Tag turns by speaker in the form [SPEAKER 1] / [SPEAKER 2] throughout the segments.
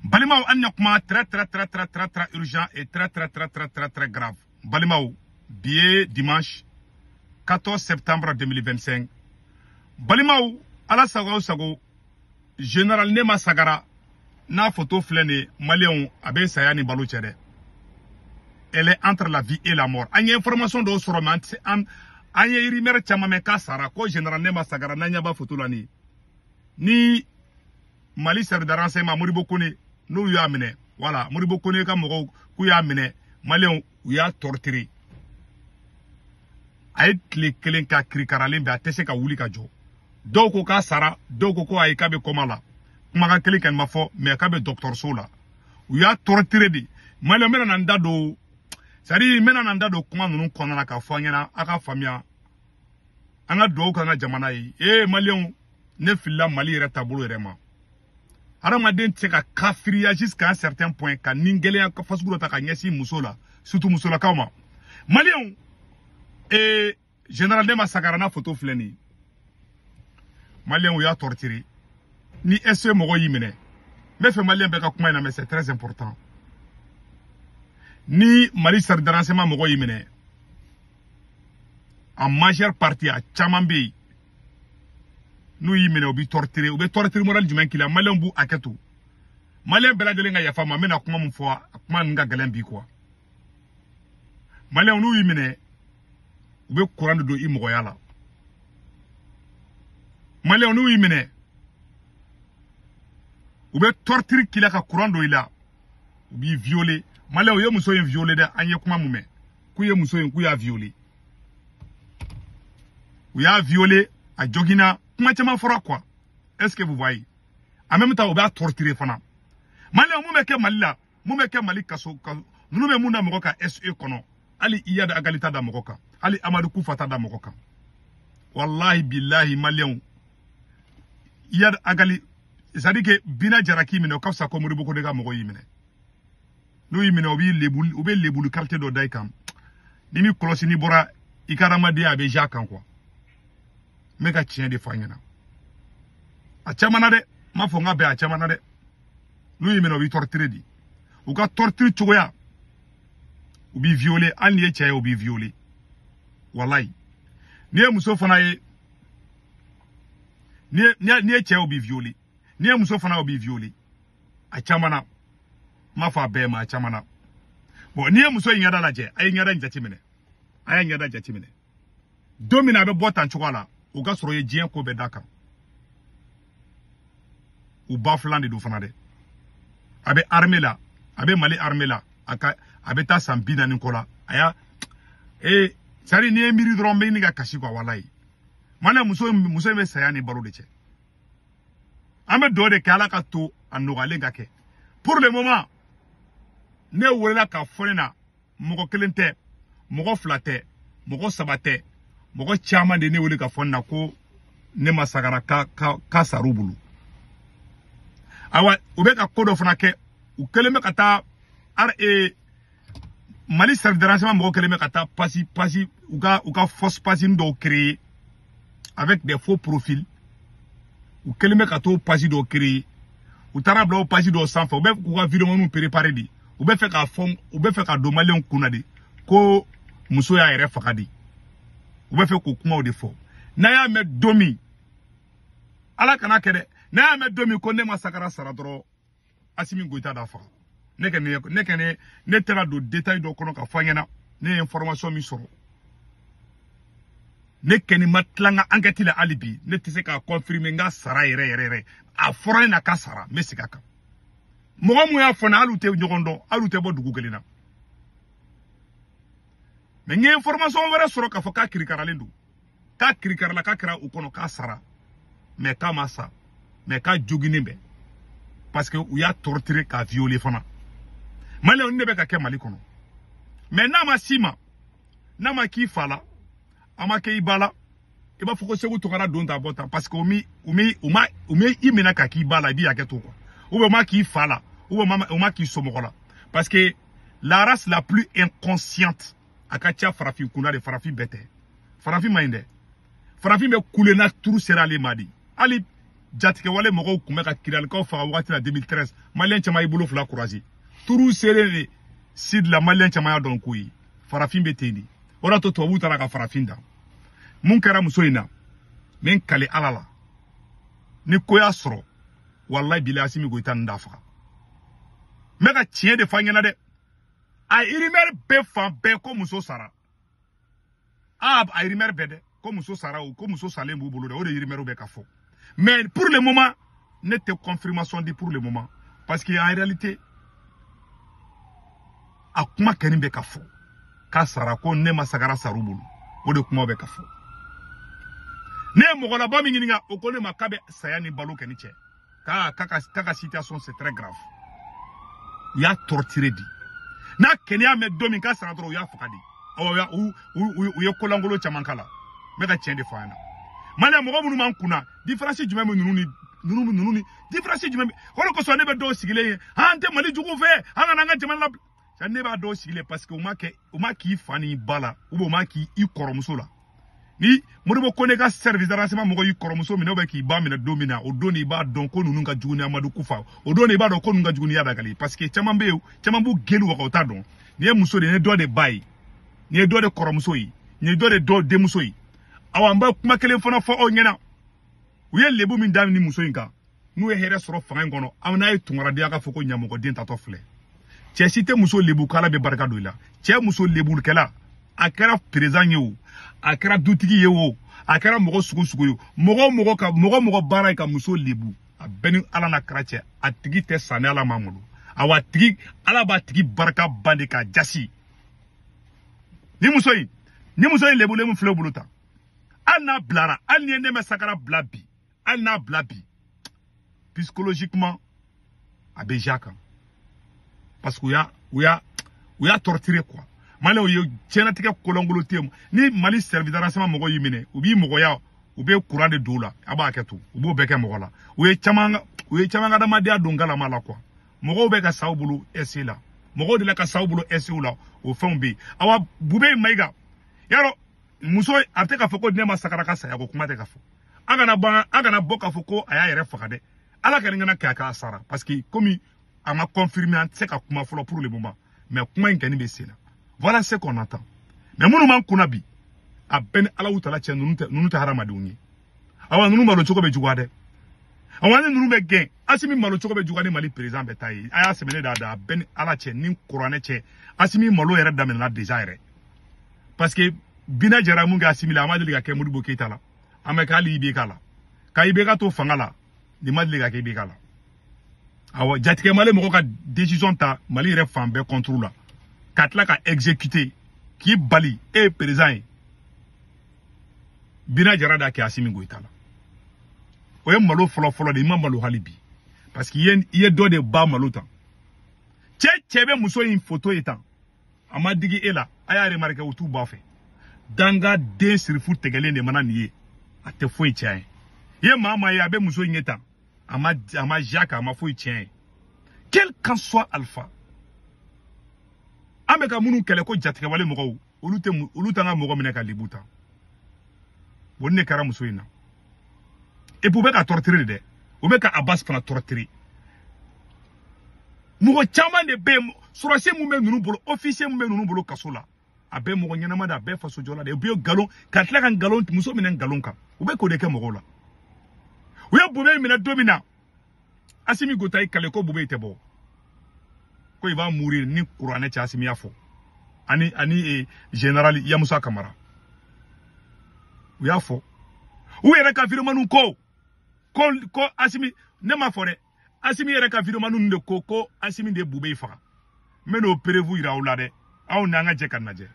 [SPEAKER 1] Balimaw, an ɲa kuma très très très très très très urgent et très très très très très très grave. Balimaw, bi ye dimanche 14 septembre 2025. Balimaw, Ala sago aw sago, général Nema Sagara n'a photo filɛ nin ye. Maliyɛnw, a bɛ saya ni balo cɛ dɛ. Elle est entre la vie et la mort. An ye information dɔw sɔrɔ, mais an tɛ se an ye rumeur caman mɛn k'a sara, ko général Nema Sagara n'an ɲɛ b'a photo la nin ni Mali service de renseignement, Modibo Kone, n'olu y'a minɛ. Voilà, Modibo Kone ka mɔgɔw k'u y'a minɛ. Maliyɛnw, u y'a torturer, a ye tile kelen ka kirikaralen bɛ, a tɛ se ka wuli ka jɔ. Dɔw ko k'a sara, dɔw ko ko ayi, k'a bɛ coma la. Kumakan kelen kɔni ma fɔ, mais k'a bɛ dɔgɔtɔrɔso la. U y'a torturer de. Maliyɛnw, n bɛna na n da don, c'est à dire n bɛna na n da don kuma ninnu kɔnɔna na k'a fɔ an ɲɛna, a ka faamuya. An ka dugawu k'an ka jamana ye. Ee maliyɛnw, ne filila Mali yɛrɛ taabolo yɛrɛ ma. Hadamaden tɛ se ka kafiriya jusqu'à un certain point, ka nin gɛlɛya fasugu dɔ ta ka ɲɛsin muso la, surtout musolakaw ma. Maliyɛnw, ee général Nema Sagara n'a photo filɛ nin ye. Maliyɛnw, y'a torturer. Ni SE mɔgɔ y'i minɛ, n bɛ fɛ maliyɛn bɛɛ ka kuma in na, mais c'est très important. Ni Mali service de renseignement mɔgɔ y'i minɛ, en majeure partie, a caman bɛ yen, n'u y'i minɛ, u b'i torturer. U bɛ torturer modèle jumɛn k'i la? Maliyɛnw b'u hakɛ to, maliyɛn bɛɛ lajɛlen ka yafa ma, n bɛna kuma min fɔ, a kuma ninnu ka gɛlɛn bi quoi. Maliyɛnw, n'u y'i minɛ, u bɛ courant de don i mɔgɔya la. Maliyɛnw, n'u y'i minɛ, u bɛ torture k'i la ka courant don i la, u b'i violer. Maliyɛnw, u ye muso in violer dɛ. An ye kuma mun mɛn, k'u ye muso in, k'u y'a violer, u y'a violer, a joginna, kuma caman fɔra quoi. Est ce que vous voyez? En même temps, u b'a torturer fana. Maliyɛnw, mun bɛ kɛ Mali la, mun bɛ kɛ Mali kaso ninnu bɛ mun da mɔgɔ kan SE kɔnɔ? Hali Iyad Ag Ghali ta da mɔgɔ kan, hali Amadu Kufa ta da mɔgɔ kan. Wallahi billahi, maliyɛnw, Iyad Ag Ghali, c'est à dire que Bina Jara k'i minɛ, o ka fisa ko Modibo Kone ka mɔgɔ y'i minɛ. N'u y'i minɛ, u b'i lebulu, u bɛ lebulu qualité dɔ da i kan. Ni m'i kɔlɔsi, n'i bɔra, i ka adamadenya a bɛ ja kan quoi. N bɛ ka tiɲɛ de fɔ an ɲɛna. A caman na dɛ, n m'a fɔ n ka bɛn, a caman na dɛ. N'u y'i minɛ, u b'i torturer de. U ka torture cogoya, u b'i violer. Hali n'i ye cɛ ye, u b'i violer. Walayi, n'i ye muso fana ye, n'i ye cɛ ye, u b'i violer. N'i ye muso fana ye, u b'i violer. A caman na, n m'a fɔ a bɛɛ ma, a caman na. Bon, n'i ye muso in ɲɛda lajɛ, a ye ɲɛda in jateminɛ, a y'a ɲɛda jateminɛ. Don min na a bɛ bɔ tan cogoya la, o ka sɔrɔ i ye diɲɛ ko bɛɛ da kan. U ba filan de don fana dɛ. A bɛ armée la, a bɛ Mali armée la, a ka a bɛ taa san 40 kɔ la. A y'a ee, c'est à dire n'i ye miiri dɔrɔn, n bɛ ɲini ka kasi quoi. Walayi, mana muso in bɛ saya ni balo de cɛ. An bɛ dugawu de kɛ, Ala ka to a nɔgɔyalen ka kɛ. Pour le moment, ne welela k'a fɔ ne na, mɔgɔ kelen tɛ, mɔgɔ fila tɛ, mɔgɔ saba tɛ, mɔgɔ caman de ne wele k'a fɔ ne na ko Nema Sagara ka sar'u bolo. Ayiwa, u bɛ ka ko dɔ fana kɛ. U kɛlen bɛ ka taa ar Mali service de renseignement mɔgɔw kɛlen bɛ ka taa page u ka fausse page dɔw créer avec des faux profils. U kɛlen bɛ ka t'o page dɔw créer, u taara bila o page dɔw sanfɛ. U bɛ k'u ka vidéo minnu préparer de, u bɛ fɛ k'a fɔ, u bɛ fɛ ka don maliyɛnw kunna de ko muso y'a yɛrɛ faga de. U bɛ fɛ k'o kumaw de fɔ. N'a y'a mɛn don min, Ala kana kɛ dɛ, n'a y'a mɛn don min ko Nema Sagara sara dɔrɔn, Asimi Goyita d'a faga. Ne kɛ ne kɛ ne tɛna don détail dɔ kɔnɔ ka fɔ an ɲɛna. Ne ye information min sɔrɔ, ne kɛni ma tila n ka enquête la hali bi, ne tɛ se k'a confirmer n ka sara yɛrɛ yɛrɛ yɛrɛ. A fɔra ne na k'a sara, n bɛ segin a kan. Mɔgɔ mun y'a fɔ ne, hali u tɛ ɲɔgɔn dɔn, hali u tɛ bɔ dugu kelen na. Mais n ye information wɛrɛ sɔrɔ k'a fɔ k'a kirikaralen don, k'a kirikarala, k'a kɛra u kɔnɔ k'a sara, mais k'a ma sa, mais k'a joginen bɛ, parce que u y'a torturer k'a violer fana. Maliyɛnw, ne bɛ ka kɛ Mali kɔnɔ. Mais n'a ma s'i ma, n'a ma k'i fa la, a ma kɛ i ba la, i b'a fɔ ko Segu Tunkara don ta bɔ tan, parce que u mi u mi u ma u mi i minɛ ka k'i ba la, i b'i hakɛ to quoi, ou bien u ma k'i fa la, ou bien u ma k'i somɔgɔ la, parce que la race la plus inconsciente a ka ca farafin kunda de. Farafin bɛɛ tɛ, farafin man ɲi dɛ. Farafin bɛ kule n'a turu sera ale ma de. Hali Jatigɛwale mɔgɔw tun bɛ ka Kidalikaw faga wagati la 2013, maliyɛn caman y'i bolo fila croiser. Turu selen de sud la, maliyɛn caman y'a dɔn k'o ye farafin bɛ ten de. O de y'a to tubabuw taara ka farafin dan. Mun kɛra muso in na, n bɛ n kali Ala la, ni ko y'a sɔrɔ, walayi bilayi Assimi Goïta nin t'a faga. N bɛ ka tiɲɛ de f'a ɲɛna dɛ. A rumeur bɛɛ fan bɛɛ ko muso sara. A rumeur bɛɛ dɛ, ko muso sara o, ko muso salen b'u bolo dɛ, o de rumeur bɛ ka fɔ. Mais pour le moment, ne tɛ confirmation di pour le moment, parce que en réalité a kuma kɛni bɛ ka fɔ k'a sara, ko ne ma sagara sar'u bolo, o de kuma bɛ ka fɔ. Ne ye mɔgɔlaba min ɲininka, o ko ne ma k'a bɛ saya ni balo kɛ ni cɛ, k'a ka situation c'est très grave. U y'a torturer di, n'a kɛnɛya mɛn don min k'a sara dɔrɔn, u y'a faga de. Awɔ, u ye kolankolon caman k'a la. N bɛ ka tiɲɛ de fɔ an ɲɛna. Maliyɛn mɔgɔ minnu b'an kunna, différence jumɛn bɛ ninnu ni ninnu ni différence jumɛn bɛ? O de kosɔn ne bɛ dɔw sigilen ye, an tɛ Mali jugu fɛ, an kana an ka jamana labila. Ne b'a dɔw sigilen parce que u ma kɛ, u ma k'i fa ni ba la, ou bien u ma k'i kɔrɔmuso la. Ni Modibo Kone ka service de renseignement mɔgɔ y'i kɔrɔmuso minɛ ou bien k'i ba minɛ don min na, o don de i b'a dɔn ko ninnu ka jugu ni Amadu Kufa, o don de i b'a dɔn ko ninnu ka jugu ni Iyad Ag Ghali, parce que caman bɛ yen, caman b'u gelu waga, u t'a dɔn. Nin ye muso de ye, nin ye dɔ de ba ye, nin ye dɔ de kɔrɔmuso ye, nin ye dɔ de dɔ denmuso ye. Awa, n bɛ kuma kelen fana fɔ aw ɲɛna. U ye lebu min da ni muso in kan, n'u ye hɛrɛ sɔrɔ fanga in kɔnɔ, aw n'a ye tunkaradenya k'a fɔ ko ɲamɔgɔden tatɔ filɛ. Cɛ si tɛ muso lebu k'ala bɛ barika don i la. Cɛ muso lebulikɛla, a kɛra président ye o, a kɛra dutigi ye o, a kɛra mɔgɔ sugu sugu ye o, mɔgɔ mɔgɔ ka mɔgɔ mɔgɔ baara ye ka muso lebu, a bɛɛ ni Ala n'a kɛra cɛ, a tigi tɛ sa ni Ala m'a malo. Awa, a tigi, Ala b'a tigi barika ban de k'a jasi. Ni muso in lebulen min filɛ bolo tan, hali n'a bilara, hali ni ye ne ma sakara bila bi, hali n'a bila bi, psychologiquement a bɛ ja kan, parce que u y'a torturer quoi. Maliyɛnw ye diɲɛlatigɛ kolonkolon tɛ yen. Ni Mali service de renseignement mɔgɔw y'i minɛ, u b'i mɔgɔya, u bɛ courant de don u la, a b'a kɛ to, u b'o bɛɛ kɛ mɔgɔ la. U ye caman ka adamadenya don galama la quoi. Mɔgɔw bɛ ka sa u bolo SE la, mɔgɔw de la ka sa u bolo SE la, o fɛnw bɛ yen. Awa, Bube Mayiga, yarɔ muso a tɛ k'a fɔ ko ne ma sagara ka saya ko kuma tɛ ka fɔ. A kana bɔ k'a fɔ ko a y'a yɛrɛ faga dɛ. Ala ka nin kana kɛ a k'a sara, parce que komi a ma confirmer, an tɛ se ka kuma fɔlɔ pour le moment, mais kuma in kɔni bɛ sen na. Voilà ce qu'on attend. Mais minnu b'an kunna bi, a bɛɛ ni Ala tala cɛ, ninnu tɛ hadamadenw ye. Awa, ninnu malo cogo bɛ juguya dɛ. Awa, ni ninnu bɛ gɛn, Assimi malo cogo bɛ juguya ni Mali président bɛ taa ye. A y'a sɛbɛn ne d'a da, a bɛɛ ni Ala cɛ ni kuranɛ cɛ, Assimi malo yɛrɛ daminɛna déjà yɛrɛ. Parce que Bina Jara mun kɛ Assimi la, a ma deli ka kɛ Modibo Keita la, a ma kɛ hali IBK la. Ka IBK to fanga la, nin ma deli ka kɛ IBK la. Awɔ, jatigɛ mali mɔgɔ ka décision ta Mali yɛrɛ fan bɛɛ contre la, ka tila ka exécuter k'i bali, e ye président ye. Bina Jara da kɛ Assimi Goïta la. O ye malo fɔlɔ fɔlɔ de, i ma malo hali bi, parce que i ye dɔ de ba malo tan. Cɛ bɛ muso in photo ye tan, a ma digi e la, a y'a remarqué u t'u ba fɛ. Danga den sirifu tɛgɛlen de mana nin ye, a tɛ foyi tiɲɛ ye. I ye maa maa ye a bɛ muso in ye tan, a ma ja kan, a ma foyi tiɲɛ ye. Quel qu'en soit alpha, an bɛ ka minnu kɛlɛ ko jatigɛwale mɔgɔw, olu t'an ka mɔgɔ minɛ ka lebu ta. O ne kɛra muso in na. Et puis u bɛ ka torturer de dɛ, u bɛ ka Abbas fana torturer. Mɔgɔ caman de bɛ yen, sɔrɔdasi mun bɛ ninnu bolo, officier mun bɛ ninnu bolo kaso la, a bɛɛ mɔgɔ ɲɛnama de, a bɛɛ fasojɔla de. U bɛ nkalon ka tila ka nkalon muso minɛ nkalon kan, u bɛ k'o de kɛ mɔgɔw la. U ye Bube minɛ don min na, Assimi Goïta y'i kale ko Bube tɛ bɔ, ko il va mourir ni kuranɛ cɛ. Assimi y'a fɔ, ani général Yamusa Kamara, u y'a fɔ. U yɛrɛ ka vidéoman ko Assimi, ne ma fɔ dɛ, Assimi yɛrɛ ka vidéoman de ko Assimi de Bube faga. N bɛ n'o preuve yira aw la dɛ, aw n'an ka jɛ ka lajɛ.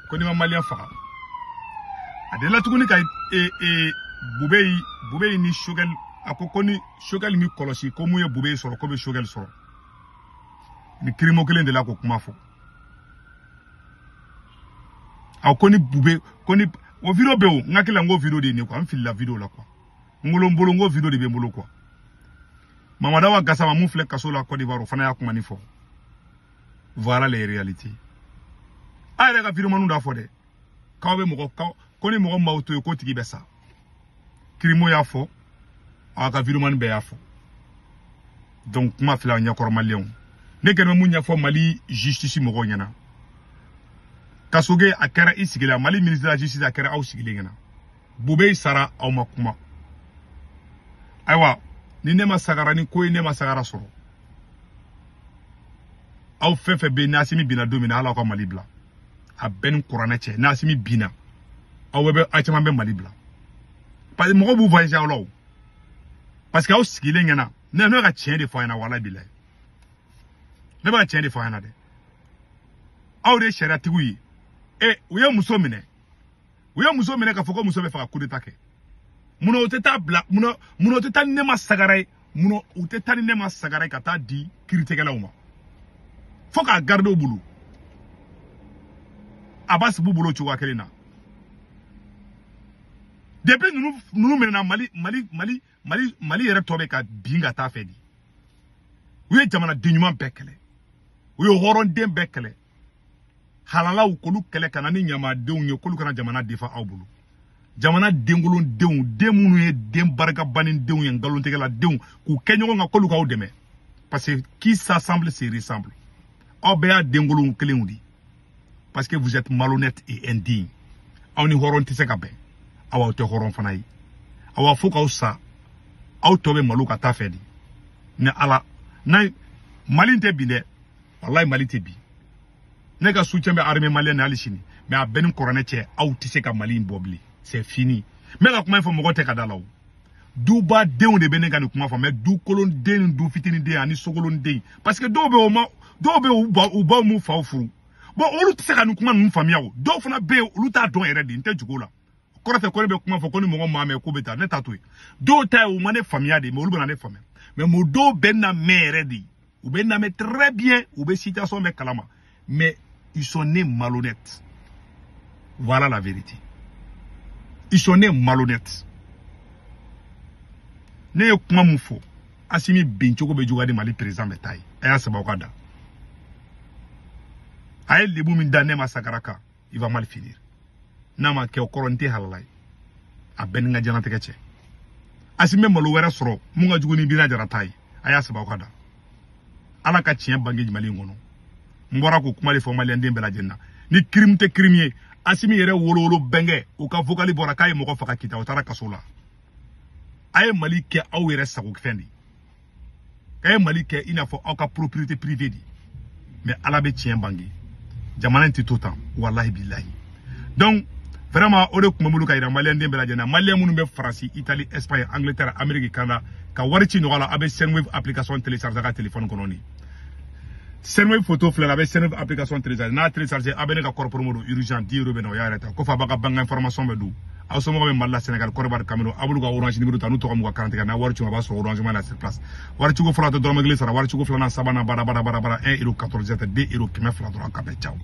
[SPEAKER 1] Ko n'i ma maliyɛn faga, a delila tuguni ka Bube ni Choguel, a ko ni Choguel mi kɔlɔsi ko mun ye Bube sɔrɔ, ko bɛ Choguel sɔrɔ. Ni kirimo kelen de la k'o kuma fɔ. A ko ni Bube, ko ni o vidéo bɛ o, n hakili la n ko vidéo de ye nin ye quoi, n filila vidéo la quoi. N bolo n ko vidéo de bɛ n bolo quoi. Mamadawa Gassama mun filɛ kaso la Côte d'Ivoire, o fana y'a kuma nin fɔ. Voilà les réalités. A yɛrɛ ka vidéoman da fɔ dɛ, k'aw bɛ mɔgɔ ko ni mɔgɔ m'aw to yen k'o tigi bɛ sa. Kirimo y'a fɔ, a ka vidéoman bɛɛ y'a fɔ. Donc kuma filɛ aw ɲɛkɔrɔ maliyɛnw. Ne kɛlen bɛ mun ɲɛfɔ Mali justice mɔgɔw ɲɛna. Kasoge a kɛra i sigilen, Mali ministre de la justice a kɛra aw sigilen ɲɛna. Bube sara aw ma kuma. Ayiwa, ni ne ma sagara ni ko ye ne ma sagara sɔrɔ. Aw fɛn fɛn bɛ yen n'Asimi binna don min na, hali aw ka Mali bila. A bɛɛ ni kuranɛ cɛ, n'Asimi binna, aw bɛɛ bɛ aw caman bɛ Mali bila. Parce que mɔgɔw b'u voyager aw la o. Parce que aw sigilen ɲɛna, ne bɛ ka tiɲɛ de fɔ a ɲɛna walahi bilahi. Ne bɛ ka tiɲɛ de fɔ a ɲɛna dɛ. Aw de ye sariyatigiw ye. E, u ye muso minɛ. U ye muso minɛ k'a fɔ ko muso bɛ fɛ ka coup d'état kɛ. Munna u tɛ taa bila, munna u tɛ taa ni ne ma sagara ye, munna u tɛ taa ni ne ma sagara ye ka taa di kiiritigɛlaw ma. Fo k'a garder u bolo. Abbas b'u bolo cogoya kelen na. Depuis ninnu minɛna Mali yɛrɛ tɔ bɛ ka bin ka taa fɛ de. U ye jamanaden ɲuman bɛɛ kɛlɛ. U ye hɔrɔnden bɛɛ kɛlɛ. Halalaw k'olu kɛlɛ ka na ni ɲamadenw ye k'olu kana jamana defa aw bolo. Jamana denkolondenw, den minnu ye den barikabanindenw ye, nkalontigɛladenw, k'u kɛ ɲɔgɔn kan k'olu k'aw dɛmɛ. Parce que qui s'assemble se ressemble. Aw bɛɛ y'a denkolon kelenw de. Parce que vous êtes malhonnête et indigne. Aw ni hɔrɔn tɛ se ka bɛn. Aw tɛ hɔrɔn fana ye. Awa fo k'aw sa, aw tɔ bɛ malo ka taa fɛ de. Ni Ala, n'a Mali tɛ bin dɛ. Walahi Mali tɛ bin. Ne ka soutien bɛ armée malienne hali sini. Mais a bɛɛ ni kuranɛ cɛ, aw tɛ se ka Mali in bɔ bilen. C'est fini. N bɛ ka kuma in fɔ mɔgɔ tɛ ka da la o. Duba denw de bɛ ne ka nin kuma fɔ, mais du kolonden ni du fitinin ani sokolonden. Parce que dɔw bɛ o ma, dɔw bɛ u baw m'u faw furu. Bon, olu tɛ se ka nin kuma ninnu faamuya o. Dɔw fana bɛ yen, olu t'a dɔn yɛrɛ de, n tɛ jugu la. Kɔrɔ tɛ ko ne bɛ kuma fɔ ko ni mɔgɔ maa mɛn ko bɛ taa, ne t'a to yen. Dɔw ta ye u ma ne faamuya de, mais olu bɛna ne faamuya. Mais mo dɔw bɛ na mɛn yɛrɛ de. U bɛ na mɛn très bien, u bɛ situation bɛɛ kalama. Mais ils sont nés malhonnêtes. Voilà la vérité. Ils sont nés malhonnêtes. Ne ye kuma mun fɔ, Asimi bin cogo bɛ juguya ni Mali président bɛ taa ye. A y'a sɛbɛn aw ka da. A ye lebu min da ne ma sagara kan, il va mal finir. N'a ma kɛ o kɔrɔ n tɛ halala ye. A bɛɛ ni n ka diɲɛlatigɛ cɛ. Asimi bɛ malo wɛrɛ sɔrɔ mun ka jugu ni Bina Jara ta ye. A y'a sɛbɛn aw ka da. Ala ka tiɲɛ bange Mali in kɔnɔ. N bɔra k'o kuma de fɔ maliyɛnden bɛɛ lajɛlen na. Ni crime tɛ crime ye, Asimi yɛrɛ wolowolo bɛnkɛ, u ka vocal bɔra k'a ye mɔgɔ faga Kita, o taara kaso la. A ye Mali kɛ aw yɛrɛ sago fɛn de ye. A ye Mali kɛ i n'a fɔ aw ka propriété privée de ye. Mais Ala bɛ tiɲɛ bange. Jamana in tɛ to tan, walahi bilahi. Donc vraiment o de tun bɛ n bolo ka yira maliyɛnden bɛɛ lajɛlen na. Maliyɛn minnu bɛ Faransi, Italie, Espagne, Angleterre, Amérique, Canada, ka wari ci nɔgɔya la, a bɛ Sendwave application télécharger a ka téléphone kɔnɔ nin. Sendwave photo filɛ a bɛ Sendwave application télécharger. N'a télécharger, a bɛ ne ka code promo don urgent 10 euros bɛ na, o y'a yɛrɛ ta. Kɔfɛ a b'a ka banque information bɛ don. Aw somɔgɔw bɛ Mali la, Sénégal, Côte d'Ivoire, Cameroun, a b'olu ka Orange numéro ta n'u tɔgɔ m'u ka carte n'a wari ci, a b'a sɔrɔ Orange Money la sur place. Wari ciko fɔlɔ a tɛ dɔrɔmɛ kelen sara, wari ciko filanan, sabanan, bara bara bara bara 1 euro 97, 2 euro 200 dɔrɔn ka bɛn. Ciao.